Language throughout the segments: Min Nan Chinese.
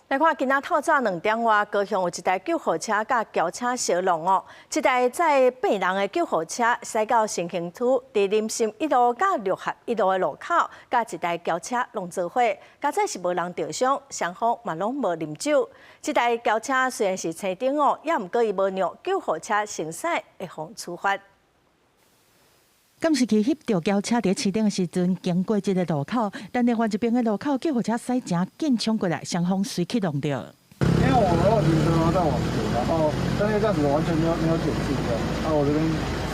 來看今仔透早2點外，高雄有一台救護車佮轎車相挵哦。這台載病人的救護車駛到新興區，佇林森一路佮六合一路的路口，佮一台轎車挵做伙，佳哉是無人著傷，雙方嘛攏無啉酒。這台轎車雖然是青燈哦，猶毋過伊無讓救護車先駛會予處罰。監視器翕著轎車佇青燈的時陣，經過這個路口，但另外一邊的路口救護車駛誠緊衝過來，雙方隨去挵著。因為我沒有停車在往前，然後但是這樣子完全沒有減速的，啊我這邊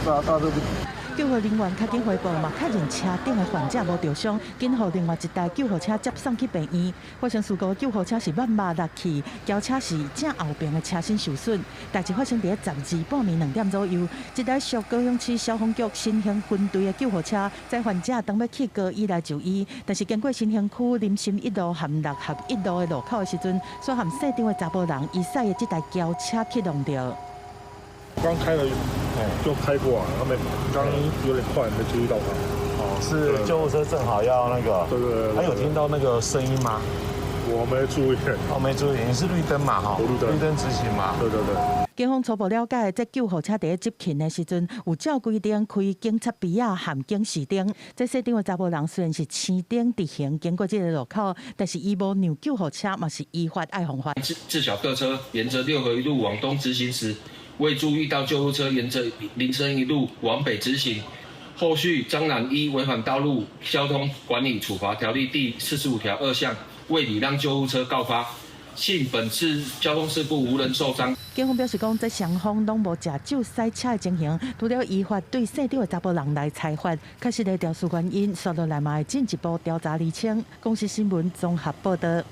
剎車不及。救護人員較緊回報嘛，確認車頂的患者無著傷，緊予另外一台救護車接送去病院。發生事故救護車是慢慢落去，轎車是正後邊的車身受損。代誌發生佇12日半暝2點左右，這台屬高雄市消防局新興分隊的救護車載患者當欲去高醫來就醫，但是經過新興區林森一路和六合一路的路口的時陣，煞和駛場的查埔人伊駛的這台轎車去挵著。剛開了就開過來，他們剛有點快，沒注意到他。哦，是救護車正好要那個。對對對。還有聽到那個聲音嗎？我沒注意。哦，沒注意，你是綠燈嘛？哈，綠燈，綠燈直行嘛？對對對。警方初步了解，這救護車佇執勤的時陣，有照規定開警察埤仔和警示燈。這駛場的查埔人雖然是青燈直行經過這個路口，但是伊無讓救護車嘛是依法愛予罰。自小客車沿著六合一路往東直行時，未注意到救護車沿著林森一路往北直行，後續張男依違反道路交通管理處罰條例第45條2項，未禮讓救護車告發，幸本次交通事故無人受傷。警方表示講，這雙方攏無食酒駛車的情形，除了依法對駛場的查埔人來裁罰，確實的調查原因，紲落來嘛會進一步調查釐清。公視新聞綜合報導。